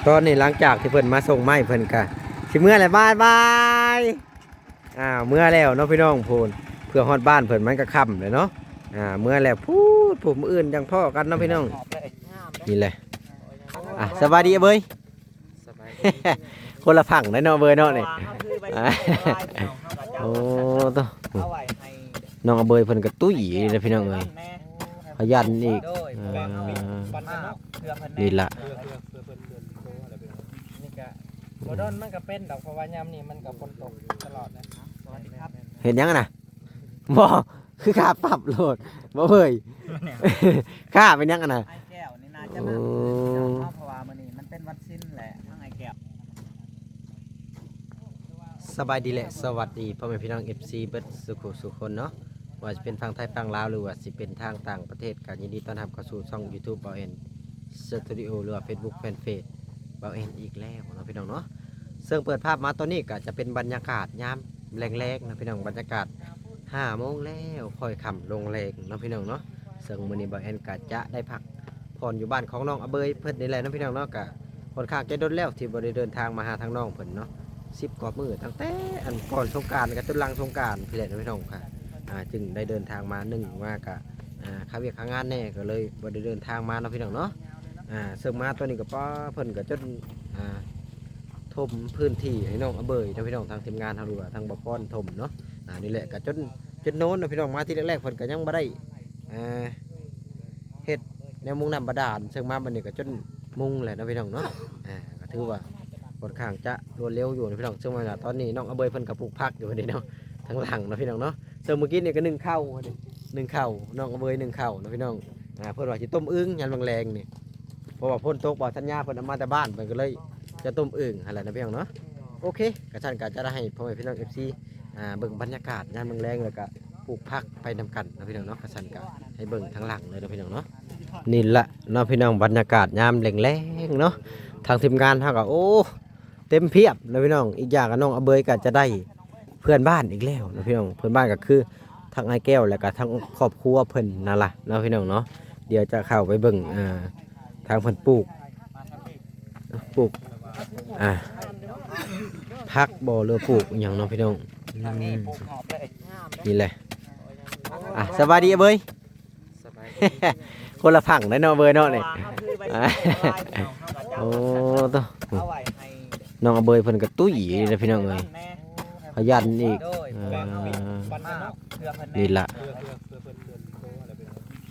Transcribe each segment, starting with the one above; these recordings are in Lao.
ຕອນນີ້ຫຼັງຈາກທີ່ເພິ່ນມາສົ່ງໄມ້ ເພິ່ນກະຊິເມືອແລ້ວ ບາຍບາຍ. ອ່າ ເມືອແລ້ວເນາະພີ່ນ້ອງ ໂພນ ເພື່ອຮອດບ້ານເພິ່ນມັນກະຄ່ຳແລ້ວເນາະ. ອ່າ ເມືອແລ້ວ ພູດ ຜູ້ ມື້ອື່ນຈັ່ງພໍ້ກັນເນາະພີ່ນ້ອງ. ນີ້ແຫຼະ ອ່າ ສະບາຍດີເອີຍ ສະບາຍດີ. ຄົນລະຝັ່ງໄດ໋ເນາະເບີຍເນາະນີ້. ໂອ້ ໂຕ ນ້ອງອາເບີຍເພິ່ນກະຕຸ້ຍເດ້ພີ່ນ້ອງເອີຍ ຂະຫຍັນອີກ. ເອີ ນີ້ລະ ນີ້ກະບໍ່ດົນມັນກະເປັນດອກ ເພາະວ່າຍາມນີ້ມັນກະຝົນຕົກຕະຫຼອດນະ. ສະຫວັດດີຄັບ ເຮັດຫຍັງຫັ້ນນະ? ບໍ່ ຄືຄ່າປັບໂລດ ບໍ່ເບີຍ ຄ່າເປັນຫຍັງຫັ້ນນະ? ອ້າຍແກ້ວນີ້ໜ້າຈະມາມື້ອື່ນເນາະ ເພາະວ່າມື້ນີ້ມັນເປັນວັນສິນແຫຼະ ທັງອ້າຍແກ້ວ. ສະບາຍດີ ແລະ ສະຫວັດດີພໍ່ແມ່ພີ່ນ້ອງ ເອັຟຊີ ເບິດສູ່ຄູ່ສູ່ຄົນເນາະ ບໍ່ວ່າຊິເປັນຝັ່ງໄທຝັ່ງລາວ ຫຼືວ່າຊິເປັນທາງຕ່າງປະເທດ ກະຍິນດີຕ້ອນຮັບເຂົ້າສູ່ຊ່ອງຢູທູບ ບ່າວແອນ ສະຕູດິໂອ ຫຼືວ່າເຟສບຸກແຟນເຟຈ ບ່າວແອນອີກແລ້ວເນາະພີ່ນ້ອງເນາະ. ເຊິ່ງເປີດພາບມາຕອນນີ້ກະຈະເປັນບັນຍາກາດຍາມແລງໆເນາະພີ່ນ້ອງ ບັນຍາກາດຫ້າໂມງແລ້ວ ຄ່ອຍຄ່ຳລົງແລງເນາະພີ່ນ້ອງເນາະ. ເຊິ່ງມື້ນີ້ບ່າວແອນກະຈະໄດ້ພັກຜ່ອນຢູ່ບ້ານຂອງນ້ອງອາເບີຍເພິ່ນນີ້ແຫຼະເນາະພີ່ນ້ອງເນາະ ກະ ຂ້ອນຂ້າງຈະດົນແລ້ວທີ່ບໍ່ໄດ້ເດີນທາງມາຫາທາງນ້ອງເພິ່ນເນາະ ສິບກວ່າມື້ ຕັ້ງແຕ່ອັນກ່ອນສົງການກັບຈົນຫຼັງສົງການພີ້ແຫຼະເນາະພີ່ນ້ອງ. ອ່າ ຈຶ່ງໄດ້ເດີນທາງມາ ໜຶ່ງມາກະ ອ່າ ຄາວຽກຄາງານແດ່ ກະເລີຍບໍ່ໄດ້ເດີນທາງມາເນາະພີ່ນ້ອງເນາະ. ອ່າ ເຊິ່ງມາຕອນນີ້ກະ ປ້າ ເພິ່ນກະຈົນ ອ່າ ຖົມພື້ນທີ່ໃຫ້ນ້ອງອາເບີຍເນາະພີ່ນ້ອງ ທາງທີມງານເຮົາ ຫຼືວ່າທາງບ່າວພອນຖົມເນາະ. ອ່າ ນີ້ແຫຼະກະຈົນ ຈົນໂນນເນາະພີ່ນ້ອງ ມາທີແລກໆເພິ່ນກະຍັງບໍ່ໄດ້ ອ່າ ເຮັດແນວມຸງນ້ຳບາດານ ເຊິ່ງມາບັດນີ້ກະຈົນມຸງແຫຼະເນາະພີ່ນ້ອງເນາະ. ອ່າ ກະຖືວ່າຂ້ອນຂ້າງຈະລວດເລັວຢູ່ເນາະພີ່ນ້ອງ. ເຊິ່ງວ່າຕອນນີ້ນ້ອງອາເບີຍເພິ່ນກະປູກຜັກຢູ່ນີ້ເນາະ ທາງຫຼັງເນາະພີ່ນ້ອງເນາະ. ເຊິ່ງມື້ກີ້ນີ້ກະໜຶ້ງເຂົ້າ ໜຶ້ງເຂົ້າ ນ້ອງອາເບີຍໜຶ້ງເຂົ້າເນາະພີ່ນ້ອງ. ອ່າ ເພິ່ນວ່າຊິຕົ້ມອຶ່ງຍາມແລງໆນີ້ ເພາະວ່າຝົນຕົກ ບ່າວສັນຍາເພິ່ນເອົາມາແຕ່ບ້ານ ເພິ່ນກະເລີຍຈະຕົ້ມອຶ່ງຫັ້ນແຫຼະເນາະພີ່ນ້ອງເນາະ. ໂອເຄ ກະຊັ້ນກະຈະໄດ້ໃຫ້ພໍ່ແມ່ພີ່ນ້ອງ ເອັຟຊີ ອ່າ ເບິ່ງບັນຍາກາດຍາມແລງໆ ແລ້ວກະ ປູກຜັກໄປນຳກັນເນາະພີ່ນ້ອງເນາະ. ຄັນຊັ້ນກະໃຫ້ເບິ່ງທາງຫຼັງເລີຍເນາະພີ່ນ້ອງເນາະ. ນີ້ລະເນາະພີ່ນ້ອງ ບັນຍາກາດຍາມແລງໆເນາະ ທາງທີມງານເຮົາກະ ໂອ້ ເຕັມພຽບເນາະພີ່ນ້ອງ. ອີກຢ່າງກະນ້ອງອາເບີຍກະຈະໄດ້ເພື່ອນບ້ານອີກແລ້ວເນາະພີ່ນ້ອງ. ເພື່ອນບ້ານກະຄືທັງອ້າຍແກ້ວ ແລ້ວກະທັງຄອບຄົວເພິ່ນນັ້ນລະເນາະພີ່ນ້ອງເນາະ. ດຽວຈະເຂົ້າໄປເບິ່ງ ອ່າ ທາງເພິ່ນປູກ ປູກ ອ່າ ຜັກບໍ່ ຫຼືປູກອີ່ຫຍັງເນາະພີ່ນ້ອງ. ອືມ ນີ້ແຫຼະ ອ່າ ສະບາຍດີເອີຍ ສະບາຍດີ. ຄົນລະຝັ່ງໄດ໋ເນາະເບີຍເນາະນີ້. ໂອ້ ໂຕ ນ້ອງອາເບີຍເພິ່ນກະຕຸ້ຍເດ້ພີ່ນ້ອງເອີຍ ຂະຫຍັນອີກ. ເອີ ນີ້ລະ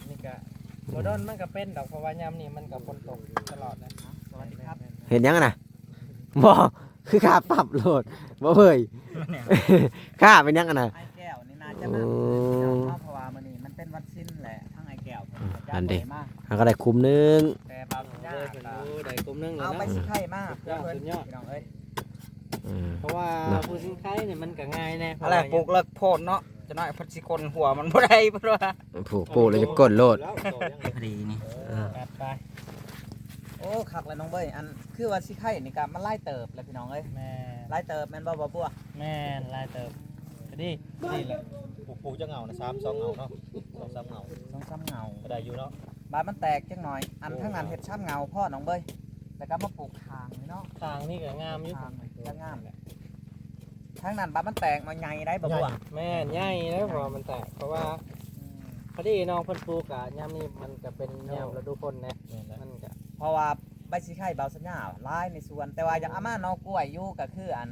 ນີ້ກະບໍ່ດົນມັນກະເປັນດອກ ເພາະວ່າຍາມນີ້ມັນກະຝົນຕົກຕະຫຼອດນະ. ສະຫວັດດີຄັບ ເຮັດຫຍັງຫັ້ນນະ? ບໍ່ ຄືຄ່າປັບໂລດ ບໍ່ເບີຍ ຄ່າເປັນຫຍັງຫັ້ນນະ? ອ້າຍແກ້ວນີ້ໜ້າຈະມາມື້ອື່ນເນາະ ເພາະວ່າມື້ນີ້ມັນເປັນວັນສິນແຫຼະ ທັງອ້າຍແກ້ວເພິ່ນກະບໍ່ໄດ້ມາ. ເຮົາກະໄດ້ຄຸມໜຶ່ງ ແຕ່ບ່າວສັນຍາເພິ່ນ ໂອ້ ໄດ້ຄຸມໜຶ່ງແລ້ວເນາະ ເອົາໃບສີໄຄມາເພື່ອເພິ່ນພີ່ນ້ອງເອີຍ. ເອີ ເພາະວ່າຜູ້ສີໄຄນີ້ມັນກະງ່າຍແດ່ ອັນແລກປູກເລິກໂພດເນາະ ຈະໜ້ອຍເພິ່ນຊິກົ້ນຫົວມັນບໍ່ໄດ້ເພິ່ນວ່າ. ປູກ ປູກແລ້ວຈະກົ້ນໂລດ ພໍດີນີ້. ເອີ ຕັດໄປ. ໂອ້ ຄັກແລ້ວນ້ອງເບີຍ ອັນຄືວ່າສີໄຄນີ້ກະມັນຫຼາຍເຕີບແຫຼະພີ່ນ້ອງເອີຍ. ແມ່ນ ຫຼາຍເຕີບແມ່ນບໍ່ ບ່າວບົວ? ແມ່ນ ຫຼາຍເຕີບ ກະດີ ກະດີແຫຼະ. ປູກ ປູກຈັກເຫງົ້ານະ? ສາມ ສອງເຫງົ້າເນາະ ສອງສາມເຫງົ້າ ສອງສາມເຫງົ້າ ກະໄດ້ຢູ່ເນາະ. ບາດມັນແຕກຈັກໜ້ອຍ ອັນທາງນັ້ນເຮັດສາມເຫງົ້າພໍນ້ອງເບີຍ ແລ້ວກະມາປູກຂ້າງນີ້ເນາະ. ຂ້າງນີ້ກະງາມຢູ່ ຂ້າງນີ້ກະງາມແຫຼະ. ທາງນັ້ນບາດມັນແຕກໜ້ອຍໃຫຍ່ໄດ໋ ບໍ່ ໃຫຍ່ ບໍ່? ແມ່ນ ໃຫຍ່ເດ້ ເພາະວ່າມັນແຕກ ເພາະວ່າ ອືມ ພໍດີນ້ອງເພິ່ນປູກກະ ຍາມນີ້ມັນກະເປັນຍາມ ໂອ້ ລະດູຝົນແດ່ ແມ່ນແຫຼະ ມັນກະ ເພາະວ່າໃບສີໄຄບ່າວສັນຍາຫຼາຍໃນສວນ ແຕ່ວ່າຢາກເອົາມາໜໍ່ກ້ວຍຢູ່ ກະຄືອັນ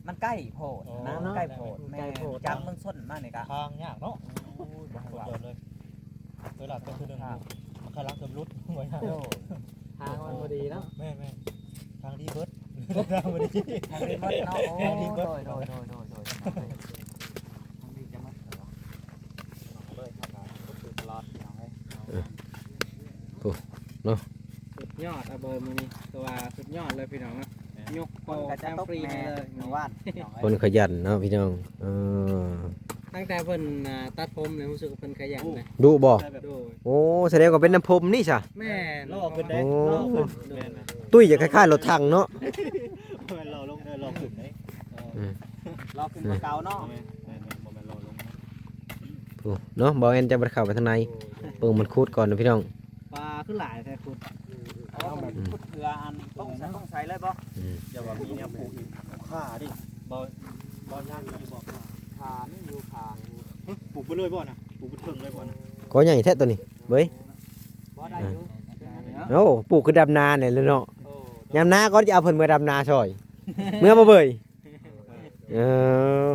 ມັນໃກ້ໂພດນະ ໂອ້ ມັນໃກ້ໂພດ. ແມ່ນ ມັນໃກ້ໂພດ ຈາກເມືອງຊົນມານີ້ກະ ທາງຍາກເນາະ. ໂອ້ຍ ບໍ່ ສຸດຍອດເລີຍ ເວລາເກີດຂຶ້ນໜຶ່ງ ມັນກຳລັງເກືອບຫຼຸດ ໂອ້ຍ ທາງມັນບໍ່ດີເນາະ. ແມ່ນໆ ທາງດີເບິດ ທາງບໍ່ດີ ທາງດີເບິດເນາະ. ໂອ້ ທາງດີເບິດ ໂດຍໆໆໆ ທາງດີເບິດ ເລີຍ ເຮົາກະຄືຕະຫຼອດພີ່ນ້ອງເອີຍ. ເອີ ໂອ້ ເນາະ ສຸດຍອດ ອາເບີຍມື້ນີ້ ຖືວ່າສຸດຍອດເລີຍພີ່ນ້ອງເນາະ. ແມ່ນ ຍົກໂປ້ແຊມຟຣີໃຫ້ເລີຍມື້ວານພີ່ນ້ອງເອີຍ ຄົນຂະຫຍັນເນາະພີ່ນ້ອງ. ເອີ ຕັ້ງແຕ່ເພິ່ນ ອ່າ ຕັດຜົມນີ້ ຮູ້ສຶກວ່າເພິ່ນຂະຫຍັນນະ ດຸບໍ່? ດຸ. ໂອ້ ສະແດງວ່າເປັນນ້ຳຜົມນີ້ຊະ. ແມ່ນ ຫຼໍ່ຂຶ້ນເດ້ ໂອ້ ຫຼໍ່ຂຶ້ນ ແມ່ນໆ ຕຸ້ຍຢາກຄ້າຍໆລົດຖັງເນາະ. ບໍ່ແມ່ນຫຼໍ່ລົງເດີ ຫຼໍ່ຂຶ້ນເດ້. ເອີ ອືມ ຫຼໍ່ຂຶ້ນກວ່າເກົ່າເນາະ. ແມ່ນໆ ບໍ່ແມ່ນຫຼໍ່ລົງ. ໂອ້ ເນາະ ບ່າວແອນຈະບໍ່ໄດ້ເຂົ້າໄປທາງໃນ ໂອ້ຍ ເບິ່ງມັນຂຸດກ່ອນນະພີ່ນ້ອງ. ປາຄືຫຼາຍແທ້ຂຸດ. ເອົາ อืม ขุดเพื่ออันต้องใส่ ต้องใส่เลยบ่ อืม อย่าว่ามีแนวปลูกอีก ข่าดิ บ่ บ่ย่างอยู่บ่ ข่ามีอยู่ ข่า หึ ปลูกไปเลยบ่นะ ปลูกไปเถิงเลยบ่นะ ก็ใหญ่แท้ตัวนี้เบ้ย บ่ได้อยู่ โอ้ ปลูกคือดำนาเนี่ยเลยเนาะ โอ้ ยามนาก็จะเอาเพิ่นมาดำนาซอย เมื่อบ่เบ้ย เออ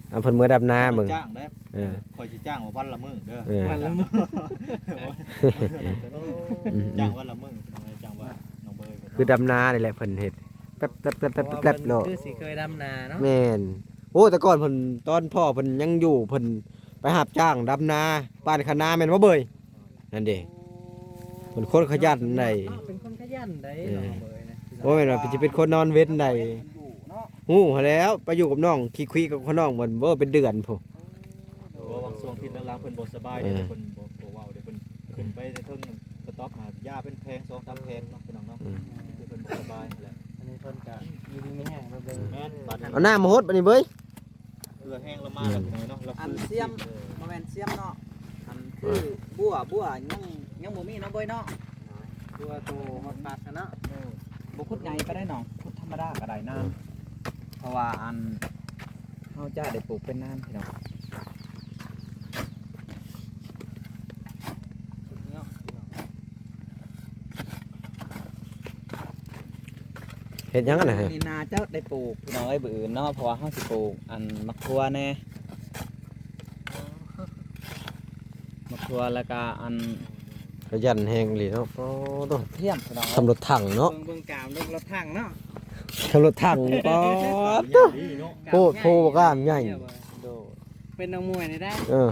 เอาเพิ่นเมือดำนาเบิ่ง จ้างเด้อ เออ ข้อยสิจ้างว่าวันละมื้อเด้อ เออ วันละมื้อ อืม จ้างวันละมื้อ จ้างว่าน้องเบย คือดำนานี่แหละเพิ่นเฮ็ด แป๊บๆๆๆๆ โลด คือสิเคยดำนาเนาะ แม่น โอ้ แต่ก่อนเพิ่น ตอนพ่อเพิ่นยังอยู่ เพิ่นไปรับจ้างดำนา ปานคะนาแม่นบ่เบย นั่นเด้ โอ้ เพิ่นคนขยันใด๋ เป็นคนขยันใด๋ เออ น้องเบยนะ บ่แม่นว่าสิเป็นคนนอนเว็นใด๋ ฮู้หั้นแหล้ว ไปอยู่กับน้อง คุยกับน้องเพิ่น โอ้ เป็นเดือนพุ้น โอ้ บางช่วงที่หลังๆเพิ่นบ่สบายเด้ เออ เพิ่นบ่ บ่เว้าเด้ เพิ่นขึ้นไปเทิงกระต๊อบหายาเป็นแผง สองสามแผงเนาะ พี่น้องเนาะ อืม คือเพิ่นบ่สบายนั่นแหละ อันนี้เพิ่นก็อยู่ดีมีแฮงเนาะเบิ่ง แม่น บัดนี้ เอาน้ำมาหดบัดนี้เบ้ย เกลือแห้งละมาแล้วพี่น้องเนาะ อันเสียม เออ บ่แม่นเสียมเนาะ อันคือ เออ บัว บัวยัง ยังบ่มีเนาะเบ้ยเนาะ บัวโตฮอดปากหั้นเนาะ เออ บ่ขุดใหญ่ก็ได้น้อง ขุดธรรมดาก็ได้นาน เออ เพราะว่าอัน เฮาจะได้ปลูกเป็นนานพี่น้อง เฮ็ดหยังอันนั้น นี่นาเจ้าได้ปลูกพี่น้องเอ้ย มื้ออื่นเนาะ เพราะว่าเฮาสิปลูกอันหมากถั่วแหน่ หมากถั่วแล้วก็อัน ขยันแฮงอีหลีเนาะ โอ้โต เทียมพี่น้องเอ้ย ทำรถถังเนาะ เบิ่ง เบิ่งกามรถ รถถังเนาะ ทำรถถัง ป๊าดโต โพดโพกามใหญ่ โดย เป็นนักมวยนี่ได้ เออ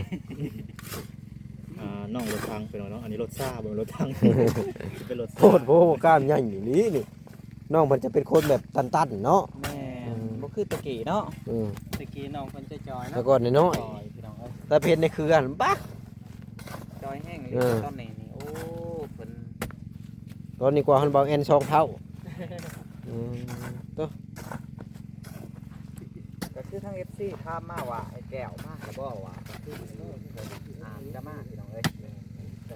อ่า น้องรถถังพี่น้องเนาะ อันนี้รถซาบ่แม่นรถถัง เป็นรถซา โพดโพกามใหญ่อีหลีนี่ น้องเพิ่นจะเป็นคนแบบตันๆเนาะ แม่น อืม บ่คือตะกี้เนาะ อืม ตะกี้น้องเพิ่นจะจอยเนาะ แต่ก่อนน้อยๆ จอยพี่น้องเอ้ย แต่เพิ่นนี่คืออันบัก จอยแฮงอีหลี เออ ตอนนี้นี่ โอ้ เพิ่น ตอนนี้กว่าเพิ่นเบาแอนสองเท่า อืม โต ก็คือทาง เอฟซี ถามมาว่าไอ้แก้วมาหรือบ่ ว่าก็คืออ่านจะมาพี่น้องเอ้ย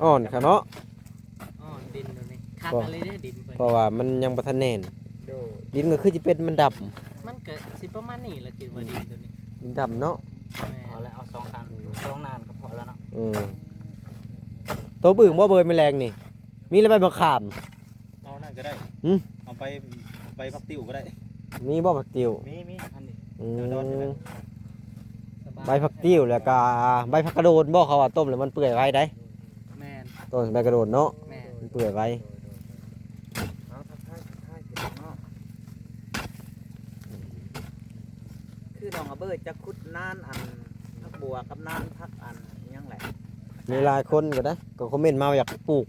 อ่อนค่ะเนาะ อ่อนดินตัวนี้ คัก บ่ อะไรเด้ดินเพิ่น เพราะว่ามันยังบ่ทันแน่น โดย ดินก็คือสิเป็นมันดำ มันก็สิประมาณนี้แหละ คิดว่าดินตัวนี้ ดินดำเนาะ แม่น เอาละ เอาสองอัน สองนานก็พอแล้วเนาะ อืม โตบึ้งบ่เบยแมลงนี่ มีแล้วใบมะขาม เอานั่นก็ได้ หึ เอาไป เอาไปผักติ้วก็ได้ มีบ่ผักติ้ว มี มี อันนี้ อืม ดอนๆนี่แหละ ใบผักติ้วแล้วก็ใบผักกระโดนบ่ เขาว่าต้มแล้วมันเปื่อยไวได้ แม่น ต้มใบกระโดนเนาะ แม่น มันเปื่อยไว เอาทักทาย ทักทายพี่น้องเนาะ คือน้องอเบิดจะขุดนานอันผักบัวกับนานผักอันอิหยังแหละ มีหลายคนก็ได้ ก็คอมเมนต์มาว่าอยากปลูก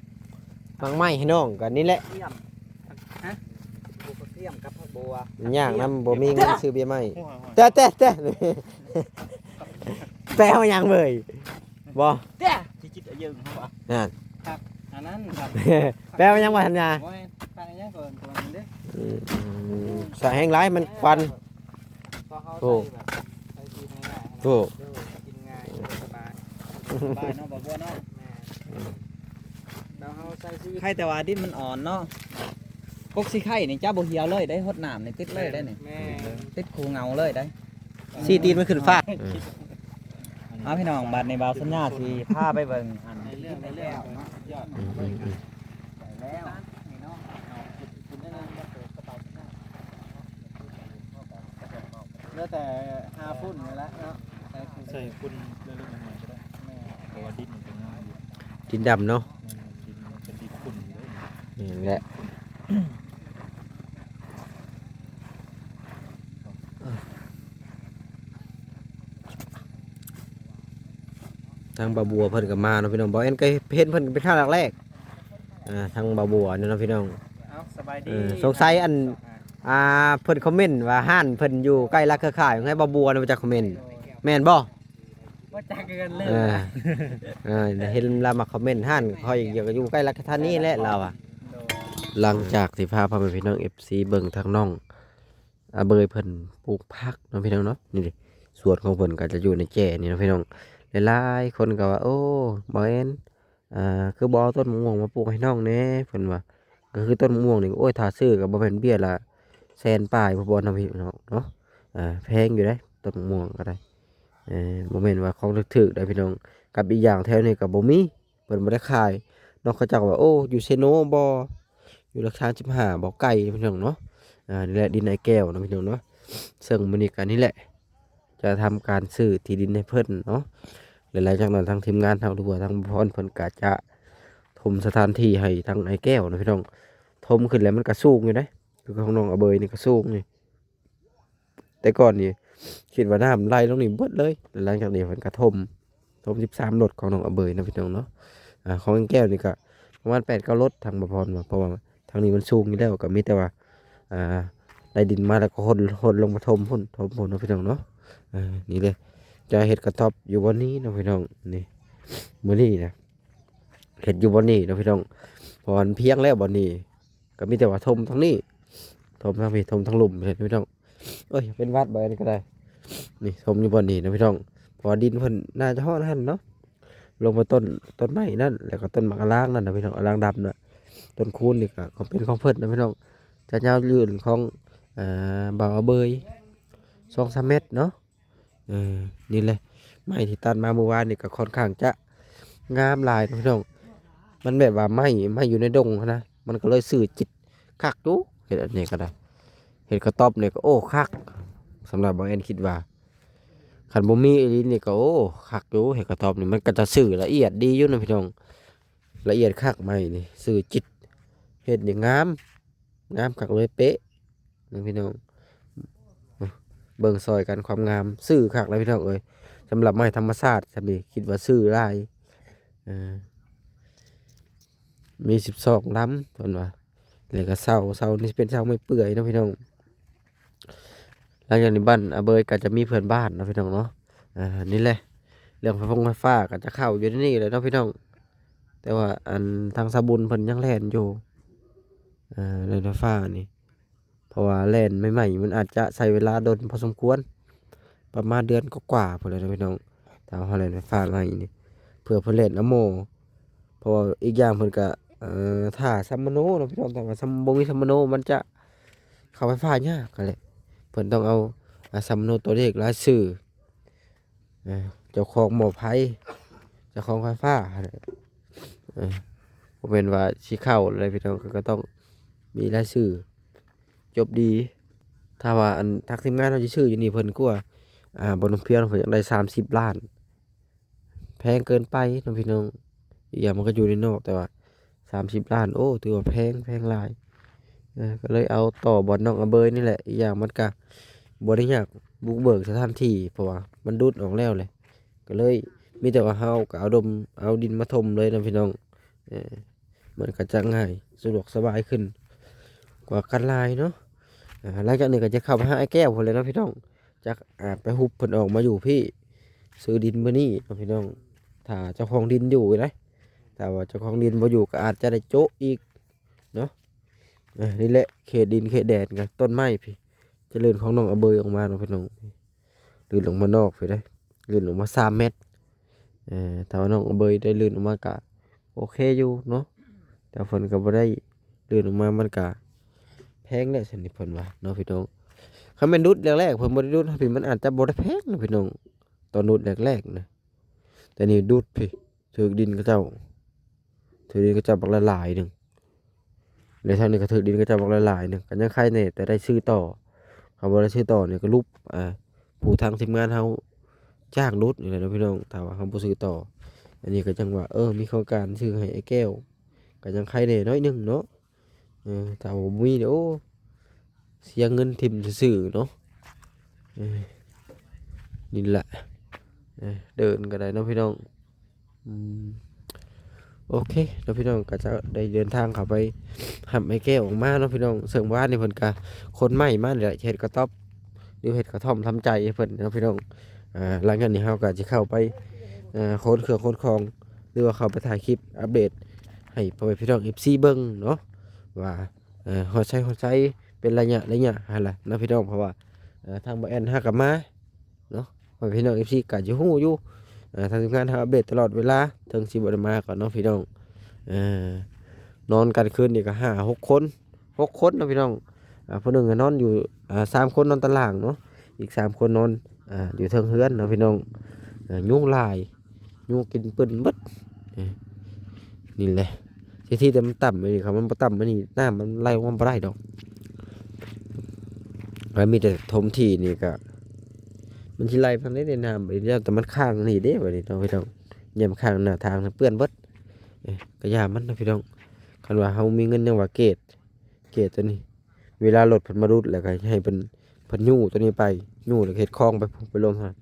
หมากไม้ให้น้อง ก็นี่แหละ เทียม ฮะ ปลูกกระเทียมกับผักบัว มันยากนำ บ่มีเงินซื้อเบี้ยไม้ โอ้ยๆ แต่ แต่ แต่ แปลว่าหยังเบย บ่ เตี้ย ที่จิตอายุของเขาอะ นั่น ครับ อันนั้นครับ แปลว่าหยังว่าทันยา โอ้ย ปลายังก่อนตัวนึงเด้ อืม ใส่แห้งหลายมันควัน พอเขา ถูก ใส่แบบ ใส่กินง่ายๆ ถูก เออ กินง่าย สบาย สบายเนาะ บ่บัวเนาะ แม่น แล้วเขาใส่ชีวิต ไข่แต่ว่าดินมันอ่อนเนาะ กกสิไข่นี่จ้าบ่เหี่ยวเลยได้ หดน้ำนี่ติดเลยได้นี่ แม่น ติดคูเหงาเลยได้ สี่ตีนมันขึ้นฟ้า เอาพี่น้อง บัดนี้บ่าวสัญญาสิพาไปเบิ่งอัน ในเรื่อง ในเรื่อง เนาะ อืม อืม อืม ไปแล้ว นี่เนาะ เหลือแต่หาฝุ่นนี่แหละเนาะ ใส่ฝุ่น ใส่ฝุ่นเรื่องๆหน่อยๆก็ได้ แม่น เพราะว่าดินมันเป็นง่ายอยู่ ดินดำเนาะ แม่น ดินมันเป็นดินขุ่นอยู่เลย นี่แหละ ทางบ่าวบัวเพิ่นก็มาเนาะพี่น้อง บ่าวแอนก็เห็นเพิ่นเป็นครั้งแรก อ่า ทางบ่าวบัวนี่เนาะพี่น้อง เอ้า สบายดี เออ สงสัยอัน อ่า เพิ่นคอมเมนต์ว่าร้านเพิ่นอยู่ใกล้ร้านเครือข่ายของไอ้บ่าวบัวนี่ มาจากคอมเมนต์ แม่นบ่ บ่จักกันเลย เออ เออ เห็นลาวมาคอมเมนต์ ร้านข้อยอยู่ อยู่ใกล้ราชธานีแหละ ลาวอะ โดย หลังจากที่พาพ่อแม่พี่น้อง เอฟซี เบิ่งทางน้องอาเบยเพิ่นปลูกผักเนาะพี่น้องเนาะ นี่เด้ สวนของเพิ่นก็จะอยู่ในแจนี่เนาะพี่น้อง หลายๆคนก็ว่า โอ้ บ่าวแอน อ่า คือบ่เอาต้นมะม่วงมาปลูกให้น้องแหน่ เพิ่นว่า ກໍຄືຕົ້ນມະມ່ວງນີ້ ໂອ້ຍ ຖ້າຊື້ກໍບໍ່ແມ່ນເບ້ຍລະແສນປາຍພຸ້ນບໍ່ເນາະພີ່ນ້ອງເນາະ. ອ່າ ແພງຢູ່ເດ້ ຕົ້ນມະມ່ວງກໍໄດ້ ເອີ ບໍ່ແມ່ນວ່າຂອງຖືກໆເດ້ພີ່ນ້ອງ. ກັບອີກຢ່າງແຖວນີ້ກໍບໍ່ມີ ເພິ່ນບໍ່ໄດ້ຂາຍເນາະ. ເຂົາເຈົ້າກໍວ່າ ໂອ້ ຢູ່ເຊໂນບໍ່ ຢູ່ຫຼັກສາມສິບຫ້າບໍ່ ໄກພີ່ນ້ອງເນາະ. ອ່າ ນີ້ແຫຼະດິນອ້າຍແກ້ວເນາະພີ່ນ້ອງເນາະ. ເຊິ່ງມື້ນີ້ກໍນີ້ແຫຼະ ຈະທຳການຊື້ທີ່ດິນໃຫ້ເພິ່ນເນາະ ແລະ ຫຼັງຈາກນັ້ນທາງທີມງານເຮົາ ຫຼືວ່າທາງບ່າວພອນເພິ່ນກໍຈະຖົມສະຖານທີ່ໃຫ້ທາງອ້າຍແກ້ວເນາະພີ່ນ້ອງ. ຖົມຂຶ້ນແລ້ວມັນກໍສູງຢູ່ເດ້ ຄືຂອງນ້ອງອາເບີຍນີ້ກໍສູງນີ້. ແຕ່ກ່ອນນີ້ຄິດວ່ານ້ຳໄຫຼລົງນີ້ເບິດເລີຍ ແລ້ວຫຼັງຈາກນີ້ເພິ່ນກໍຖົມ ຖົມສິບສາມລົດຂອງນ້ອງອາເບີຍເນາະພີ່ນ້ອງເນາະ. ອ່າ ຂອງອ້າຍແກ້ວນີ້ກໍປະມານແປດເກົ້າລົດ ທາງບ່າວພອນວ່າ ເພາະວ່າທາງນີ້ມັນສູງຢູ່ແລ້ວ ກໍມີແຕ່ວ່າ ອ່າ ໄດ້ດິນມາແລ້ວກໍຫົນ ຫົນລົງມາຖົມພຸ້ນ ຖົມພຸ້ນເນາະພີ່ນ້ອງເນາະ. ອ່າ ນີ້ເລີຍ ຈະເຮັດກະຕ໊ອບຢູ່ບ່ອນນີ້ເນາະພີ່ນ້ອງ. ນີ້ ມື້ນີ້ນະ ເຮັດຢູ່ບ່ອນນີ້ເນາະພີ່ນ້ອງ ເພາະວ່າມັນພຽງແລ້ວບ່ອນນີ້ ກໍມີແຕ່ວ່າຖົມທາງນີ້ ຖົມທາງພີ້ ຖົມທາງລຸ່ມເຫັນພີ່ນ້ອງ. ໂອ້ຍ ເປັນຫວັດບໍ່ ອັນນີ້ກໍໄດ້. ນີ້ຖົມຢູ່ບ່ອນນີ້ນະພີ່ນ້ອງ ເພາະວ່າດິນເພິ່ນໜ້າຈະຮອດຫັ້ນເນາະ. ລົງໄປຕົ້ນ ຕົ້ນໄມ້ນັ້ນ ແລ້ວກໍຕົ້ນໝາກອາລາງນັ້ນນະພີ່ນ້ອງ ອາລາງດຳນະ. ຕົ້ນຄູນນີ້ກໍ ກໍເປັນຂອງເພິ່ນນະພີ່ນ້ອງ ຈະຍາວຍື່ນຂອງ ອ່າ ບ່າວອາເບີຍສອງສາມແມັດເນາະ. ເອີ ນີ້ແຫຼະ ໄມ້ທີ່ຕັດມາມື້ວານນີ້ກໍຄ່ອນຂ້າງຈະງາມຫຼາຍເນາະພີ່ນ້ອງ. ມັນແບບວ່າໄມ້ ໄມ້ຢູ່ໃນດົງຫັ້ນນະ ມັນກໍເລີຍຊື່ຈິດຄັກຢູ່. ເຮັດອັນນີ້ກໍໄດ້ ເຮັດກະຕ໊ອບນີ້ກໍ ໂອ້ ຄັກ. ສຳລັບບ່າວແອນຄິດວ່າ ຄັນບໍ່ມີອີ່ຫຼີນີ້ກໍ ໂອ້ ຄັກຢູ່. ເຮັດກະຕ໊ອບນີ້ມັນກໍຈະຊື່ລະອຽດດີຢູ່ນະພີ່ນ້ອງ ລະອຽດຄັກ. ໄມ້ນີ້ຊື່ຈິດ ເຮັດນີ້ງາມ ງາມຄັກເລີຍ ເປະນະພີ່ນ້ອງ. ເບິ່ງຊ່ອຍກັນຄວາມງາມ ຊື່ຄັກແລ້ວພີ່ນ້ອງເອີຍ. ສຳລັບໄມ້ທຳມະຊາດຊ່ຳນີ້ ຄິດວ່າຊື່ຫຼາຍ. ເອີ ມີສິບສອງລຳເພິ່ນວ່າ ແລ້ວກໍເສົາ ເສົານີ້ເປັນເສົາໄມ້ເປື່ອຍເນາະພີ່ນ້ອງ. ຫຼັງຈາກນີ້ບ້ານອາເບີຍກໍຈະມີເພື່ອນບ້ານເນາະພີ່ນ້ອງເນາະ. ອ່າ ນີ້ແຫຼະ ເລື່ອງໄຟຟົງໄຟຟ້າກໍຈະເຂົ້າຢູ່ໃນນີ້ແຫຼະເນາະພີ່ນ້ອງ. ແຕ່ວ່າອັນທາງສາວບຸນເພິ່ນຍັງແລ່ນຢູ່ ເອີ ເລື່ອງໄຟຟ້ານີ້ ເພາະວ່າແລ່ນໃໝ່ໆ ມັນອາດຈະໃຊ້ເວລາດົນພໍສົມຄວນ ປະມານເດືອນກວ່າໆພຸ້ນແຫຼະເນາະພີ່ນ້ອງ. ຖ້າເຮົາແລ່ນໄຟຟ້າໃໝ່ນີ້ ເພື່ອເພິ່ນແລ່ນເອົາໝໍ້ ເພາະວ່າອີກຢ່າງເພິ່ນກະ ເອີ ຖ້າສຳມະໂນເນາະພີ່ນ້ອງ. ຖ້າວ່າສຳ ບໍ່ມີສຳມະໂນ ມັນຈະເຂົ້າໄຟຟ້າຍາກຫັ້ນແຫຼະ. ເພິ່ນຕ້ອງເອົາ ອາ ສຳມະໂນຕົວເລກລາຍຊື່ ເອີ ເຈົ້າຂອງໝໍ້ໄຟ ເຈົ້າຂອງໄຟຟ້າຫັ້ນແຫຼະ. ເອີ ບໍ່ແມ່ນວ່າຊິເຂົ້າແລ້ວພີ່ນ້ອງ ກໍຕ້ອງມີລາຍຊື່ຈົບດີ. ຖ້າວ່າອັນທາງທີມງານເຮົາຊິຊື້ຢູ່ນີ້ ເພິ່ນກະວ່າ ອ່າ ບ່ອນນ້ຳພຽງ ເພິ່ນຢາກໄດ້ສາມສິບລ້ານ ແພງເກີນໄປເນາະພີ່ນ້ອງ. ອີກຢ່າງມັນກໍຢູ່ໃນນອກ ແຕ່ວ່າສາມສິບລ້ານ ໂອ້ ຖືວ່າແພງ ແພງຫຼາຍ. ເອີ ກໍເລີຍເອົາຕໍ່ບ່ອນນ້ອງອາເບີຍນີ້ແຫຼະ. ອີກຢ່າງມັນກະບໍ່ໄດ້ຍາກບຸກເບີກສະຖານທີ່ ເພາະວ່າມັນດຸດອອກແລ້ວແຫຼະ. ກໍເລີຍມີແຕ່ວ່າເຮົາກໍເອົາດົມ ເອົາດິນມາຖົມເລີຍນະພີ່ນ້ອງ. ເອີ ມັນກໍຈະງ່າຍ ສະດວກສະບາຍຂຶ້ນກວ່າກັນຫຼາຍເນາະ. ອ່າ ຫຼັງຈາກນີ້ກໍຈະເຂົ້າໄປຫາອ້າຍແກ້ວພຸ້ນແຫຼະເນາະພີ່ນ້ອງ. ຈັກ ອ່າ ໄປຮຸບເພິ່ນອອກມາຢູ່ພີ້ ຊື້ດິນມື້ນີ້ເນາະພີ່ນ້ອງ. ຖ້າເຈົ້າຂອງດິນຢູ່ນະ ຖ້າວ່າເຈົ້າຂອງດິນບໍ່ຢູ່ກໍອາດຈະໄດ້ໂຈະອີກເນາະ. ເອີ ນີ້ແຫຼະເຂດດິນເຂດແດນ ກັບຕົ້ນໄມ້ພີ້ ຈະລື່ນຂອງນ້ອງອາເບີຍອອກມາເນາະພີ່ນ້ອງ. ລື່ນອອກມານອກພີ້ເດ້ ລື່ນອອກມາສາມແມັດ. ເອີ ຖ້າວ່ານ້ອງອາເບີຍໄດ້ລື່ນອອກມາກະໂອເຄຢູ່ເນາະ. ແຕ່ເພິ່ນກໍບໍ່ໄດ້ລື່ນອອກມາ ມັນກະແພງແຫຼະຊັ້ນນີ້ ເພິ່ນວ່າເນາະພີ່ນ້ອງ. ຄັນແມ່ນດຸດແລກໆ ເພິ່ນບໍ່ໄດ້ດຸດເຮົາພີ້ ມັນອາດຈະບໍ່ໄດ້ແພງນະພີ່ນ້ອງ ຕອນດຸດແລກໆນະ. ແຕ່ນີ້ດຸດພີ້ ຖືກດິນເຂົາເຈົ້າ ຖືກດິນເຂົາເຈົ້າບັກຫຼາຍໆໜຶ່ງ ແລະ ທາງນີ້ກໍຖືກດິນເຂົາເຈົ້າບັກຫຼາຍໆໜຶ່ງ ກໍຍັງໄຄແດ່ ແຕ່ໄດ້ຊື້ຕໍ່. ຄັນບໍ່ໄດ້ຊື້ຕໍ່ນີ້ກໍຫຼຸບ ອ່າ ຜູ້ທາງທີມງານເຮົາຈ້າງດຸດນີ້ແຫຼະເນາະພີ່ນ້ອງ ຖ້າວ່າເຮົາບໍ່ຊື້ຕໍ່. ອັນນີ້ກໍຈັ່ງວ່າ ເອີ ມີໂຄງການຊື້ໃຫ້ອ້າຍແກ້ວ ກໍຍັງໄຄແດ່ໜ້ອຍໜຶ່ງເນາະ. ເອີ ຖ້າບໍ່ມີນີ້ ໂອ້ ເສຍເງິນຖິ້ມຊື່ໆເນາະ. ເອີ ນີ້ແຫຼະ ເອີ ເດີນກໍໄດ້ເນາະພີ່ນ້ອງ. ອືມ ໂອເຄເນາະພີ່ນ້ອງ ກໍຈະໄດ້ເດີນທາງເຂົ້າໄປຮັບອ້າຍແກ້ວອອກມາເນາະພີ່ນ້ອງ. ເຊິ່ງວານນີ້ເພິ່ນກະຂົນໄມ້ມານີ້ແຫຼະ ເຮັດກະຕ໊ອບ ຫຼືເຮັດກະທ່ອມທຳໃຈໃຫ້ເພິ່ນເນາະພີ່ນ້ອງ. ອ່າ ຫຼັງຈາກນີ້ເຮົາກໍຊິເຂົ້າໄປ ເອີ ຂົນເຄື່ອງຂົນຂອງ ຫຼືວ່າເຂົ້າໄປຖ່າຍຄລິບອັບເດດໃຫ້ພໍ່ແມ່ພີ່ນ້ອງເອັຟຊີເບິ່ງເນາະ ວ່າ ເອີ ຮອດໃສຮອດໃສ ເປັນໄລຍະໄລຍະຫັ້ນລະເນາະພີ່ນ້ອງ. ເພາະວ່າ ເອີ ທາງບ່າວແອນຫາກັບມາເນາະ ພໍ່ແມ່ພີ່ນ້ອງເອັຟຊີກໍຈະຮູ້ຢູ່ ເອີ ທາງທີມງານເຮົາອັບເດດຕະຫຼອດເວລາ ເຖິງຊິບໍ່ໄດ້ມາກໍເນາະພີ່ນ້ອງ. ເອີ ນອນກາງຄືນນີ້ກໍຫ້າຫົກຄົນ ຫົກຄົນເນາະພີ່ນ້ອງ. ອ່າ ຜູ້ໜຶ່ງກໍນອນຢູ່ ອ່າ ສາມຄົນນອນຕາລ່າງເນາະ ອີກສາມຄົນນອນ ອ່າ ຢູ່ເທິງເຮືອນເນາະພີ່ນ້ອງ. ເອີ ຍຸງຫຼາຍ ຍຸງກິນປຶ້ນເບິດ. ເອີ ນີ້ແຫຼະ ທີ່ ທີ່ແຕ່ມັນຕ່ຳນີ້ ຄັນມັນບໍ່ຕ່ຳອັນນີ້ ນ້ຳມັນໄຫຼອອກມາບໍ່ໄດ້ດອກ. ມັນມີແຕ່ຖົມທີ່ນີ້ກໍ ມັນຊິໄຫຼທາງໃດໄດ້ນ້ຳ ແຕ່ມັນຄ້າງນີ້ເດ້ບັດນີ້ເນາະພີ່ນ້ອງ. ຍາມຄ້າງໜ້າທາງເປື້ອນເບິດ. ເອີ ກໍຢ່າມັນເນາະພີ່ນ້ອງ. ຄັນວ່າເຮົາມີເງິນ ຍັງວ່າເກດ ເກດຕົວນີ້ ເວລາລົດເພິ່ນມາດຸດ ແລ້ວກໍໃຫ້ເພິ່ນ ເພິ່ນຍູ້ຕົວນີ້ໄປ ຍູ້ແລ້ວກໍເຮັດຄອງໄປພຸ້ນ ໄປລົງຫັ້ນ.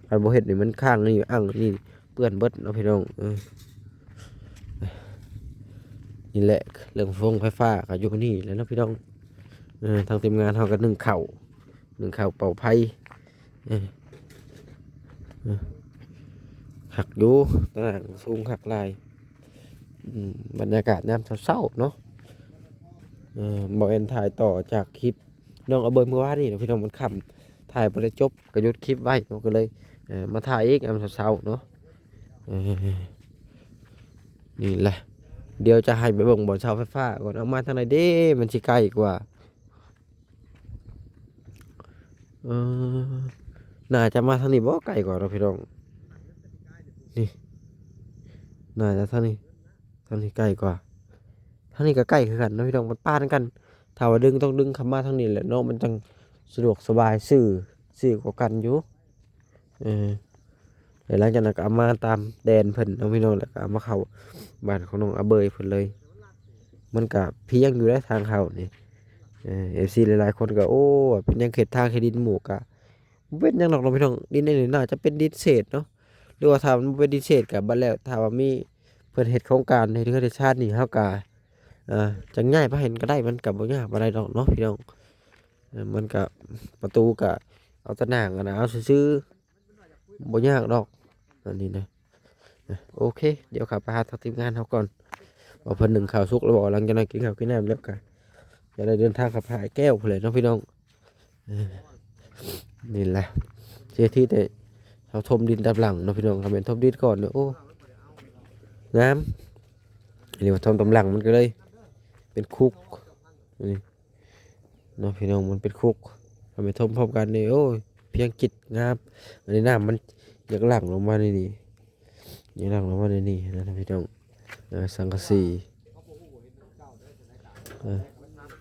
ຄັນບໍ່ເຮັດນີ້ ມັນຄ້າງນີ້ ອັ່ງນີ້ ເປື້ອນເບິດເນາະພີ່ນ້ອງ. ເອີ ນີ້ແຫຼະ ເລື່ອງຟົງໄຟຟ້າກໍຢູ່ນີ້ແຫຼະເນາະພີ່ນ້ອງ. ເອີ ທາງທີມງານເຮົາກໍໜຶ້ງເຂົ້າ ໜຶ້ງເຂົ້າເປົ່າໄຟ. ເອີ ເອີ ຄັກຢູ່ ຕາໜ່າງສູງຄັກຫຼາຍ. ອືມ ບັນຍາກາດຍາມເຊົ້າໆເນາະ. ເອີ ບໍ່ແມ່ນຖ່າຍຕໍ່ຈາກຄລິບນ້ອງອາເບີຍມື້ວານນີ້ເນາະພີ່ນ້ອງ ມັນຄ່ຳ ຖ່າຍບໍ່ໄດ້ຈົບ ກໍຢຸດຄລິບໄວ້ເນາະ. ກໍເລີຍ ເອີ ມາຖ່າຍອີກຍາມເຊົ້າໆເນາະ. ເອີ ນີ້ແຫຼະ ດຽວຈະໃຫ້ໄປເບິ່ງບ່ອນເສົາໄຟຟ້າກ່ອນ ອອກມາທາງໃດເດ້ ມັນຊິໃກ້ກວ່າ. ເອີ ໜ້າຈະມາທາງນີ້ບໍ່ ໃກ້ກວ່າເນາະພີ່ນ້ອງ. ນີ້ ໜ້າຈະທາງນີ້ ທາງນີ້ໃກ້ກວ່າ. ທາງນີ້ກໍໃກ້ຄືກັນເນາະພີ່ນ້ອງ ມັນປານກັນ. ຖ້າວ່າດຶງ ຕ້ອງດຶງເຂົ້າມາທາງນີ້ແຫຼະເນາະ ມັນຈັ່ງສະດວກສະບາຍ ຊື່ ຊື່ກວ່າກັນຢູ່. ເອີ ແລ້ວຫຼັງຈາກນັ້ນກໍເອົາມາຕາມແດນເພິ່ນເນາະພີ່ນ້ອງ ແລ້ວກໍເອົາມາເຂົ້າບ້ານຂອງນ້ອງອາເບີຍເພິ່ນເລີຍ. ມັນກໍພຽງຢູ່ເດ້ທາງເຂົ້ານີ້. ເອີ ເອັຟຊີຫຼາຍໆຄົນກໍ ໂອ້ ເປັນຫຍັງເຂດທາງເຂດດິນໝູ່ ກໍບໍ່ເປັນຫຍັງດອກເນາະພີ່ນ້ອງ. ດິນອັນນີ້ໜ້າຈະເປັນດິນເສດເນາະ ຫຼືວ່າຖ້າມັນບໍ່ເປັນດິນເສດກໍບັດແລ້ວ. ຖ້າວ່າມີເພິ່ນເຮັດໂຄງການເຮັດເຮືອນເຮັດຊານນີ້ ເຮົາກໍ ເອີ ຈັ່ງຍ້າຍໄປຫັ້ນກໍໄດ້ ມັນກໍບໍ່ຍາກປານໃດດອກເນາະພີ່ນ້ອງ. ເອີ ມັນກະ ປະຕູກະເອົາຕາໜ່າງຫັ້ນນະ ເອົາຊື່ໆ ບໍ່ຍາກດອກ ອັນນີ້ນະ. ເອີ ໂອເຄ ດຽວເຂົ້າໄປຫາທາງທີມງານເຮົາກ່ອນ ວ່າເພິ່ນໜຶ້ງເຂົ້າສຸກແລ້ວບໍ່. ຫຼັງຈາກນັ້ນກິນເຂົ້າກິນນ້ຳແລ້ວກະຈະໄດ້ເດີນທາງເຂົ້າໄປຫາອ້າຍແກ້ວພຸ້ນແຫຼະເນາະພີ່ນ້ອງ. ເອີ ນີ້ແຫຼະ ເສດຖີແຕ່ເຮົາຖົມດິນຕາມຫຼັງເນາະພີ່ນ້ອງ. ຄັນແມ່ນຖົມດິນກ່ອນນີ້ ໂອ້ ງາມ. ອັນນີ້ວ່າຖົມຕາມຫຼັງມັນກໍເລີຍເປັນຄຸກ ນີ້ ເນາະພີ່ນ້ອງ ມັນເປັນຄຸກ. ເຮົາໄປຖົມພ້ອມກັນນີ້ ໂອ້ຍ ພຽງກິດງາມ. ອັນນີ້ນ້ຳມັນຢາກຫຼັ່ງລົງມາໃນນີ້ ຢາກຫຼັ່ງລົງມາໃນນີ້ນະພີ່ນ້ອງ. ເອີ ສັງກະສີ ເອີ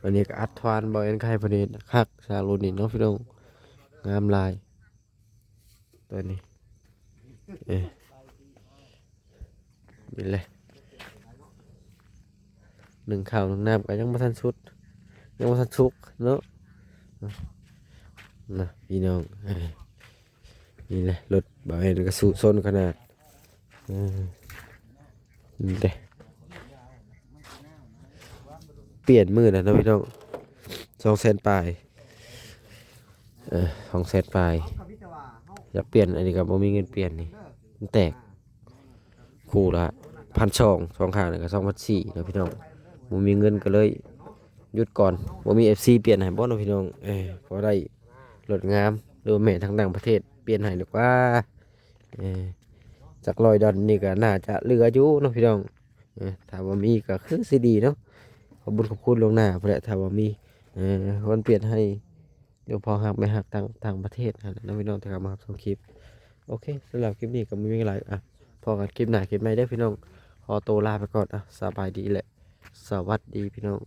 ອັນນີ້ກໍອັດທວານ ບໍ່ແມ່ນໃຄພະເນດ ຄັກຊາລຸນີ້ເນາະພີ່ນ້ອງ ງາມຫຼາຍ. ຕົວນີ້ ເອີ ນີ້ແຫຼະ ໜຶ້ງເຂົ້າໜຶ້ງນ້ຳກໍຍັງບໍ່ທັນສຸດ ຍັງບໍ່ທັນສຸກເນາະ ນະພີ່ນ້ອງ. ເອີ ນີ້ແຫຼະ ລົດບ່າວແອນກໍສູ້ຊົນຂະໜາດ. ເອີ ນີ້ເດ້ ປ່ຽນມື້ນະເນາະພີ່ນ້ອງ ສອງແສນປາຍ ເອີ ສອງແສນປາຍ ຢາກປ່ຽນ ອັນນີ້ກໍບໍ່ມີເງິນປ່ຽນນີ້ ມັນແຕກ ຄູ່ລະພັນສອງ ສອງຂ້າງນີ້ກໍສອງພັນສີ່ເນາະພີ່ນ້ອງ. ບໍ່ມີເງິນກໍເລີຍຢຸດກ່ອນ ບໍ່ມີເອັຟຊີປ່ຽນໃຫ້ບໍ່ເນາະພີ່ນ້ອງ. ເອີ ພໍໄດ້ລົດງາມ ຫຼືວ່າແມ່ນທາງຕ່າງປະເທດປ່ຽນໃຫ້ດີກວ່າ. ເອີ ຈັກຮ້ອຍດອນນີ້ກໍໜ້າຈະເຫຼືອຢູ່ເນາະພີ່ນ້ອງ. ເອີ ຖ້າວ່າມີກໍຄືຊິດີເນາະ ຂອບບຸນຂອບຄຸນລ່ວງໜ້າພຸ້ນແຫຼະ ຖ້າວ່າມີ ເອີ ຄົນປ່ຽນໃຫ້ ດຽວພໍ່ຮັກແມ່ຮັກທາງຕ່າງປະເທດຫັ້ນແຫຼະເນາະພີ່ນ້ອງ ທີ່ເຂົ້າມາຮັບຊົມຄລິບ. ໂອເຄ ສຳລັບຄລິບນີ້ກໍບໍ່ມີຫຍັງຫຼາຍ ອ່ະ ພໍ້ກັນຄລິບໜ້າຄລິບໃໝ່ເດີພີ່ນ້ອງ. ຂໍໂຕລາໄປກ່ອນ ອ່ະ ສະບາຍດີ ແລະ ສະຫວັດດີພີ່ນ້ອງ.